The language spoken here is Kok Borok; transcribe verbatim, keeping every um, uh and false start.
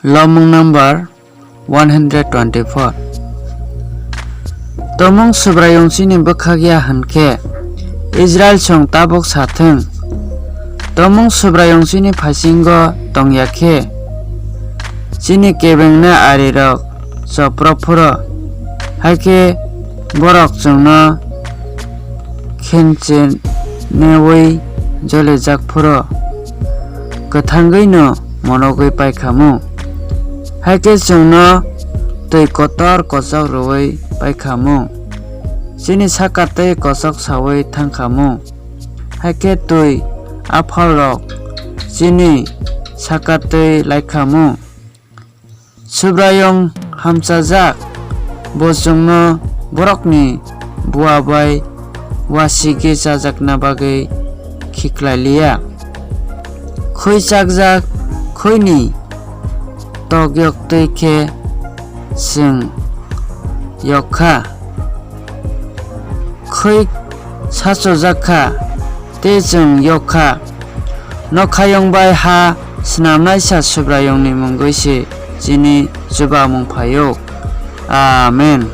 Lomung number one hundred twenty-four. Tomung Subraiyung chini bwkhak ya hwn khe, Israil song tabuk sa thung. Tomung Subraiyung chini phaisingo tong ya khe, chini kebengna arirok chopro phuro, hai khe borok chwngno khencheneui jolijak phuro, kwthangwi'-no monogwi paikhamu. Hai khe chwngno twi kotor kochok rwui paikhamu, chini saka twi kochok saui thangkhamu. Hai khe twi aphalrok chini saka twi laikhamu. Subraiyung hamchajak, bo chwngno borokni bua bai uasigwi chajakna bagwi khiklai liya. Khwi chakjak khwini tok yoktwi khe chwng yok kha, khwi sachojak kha, tei chwng yok kha. Nokhayung bai ha snamnaisa Subraiyungni mungwi se chini chubamung phai-o. Amen.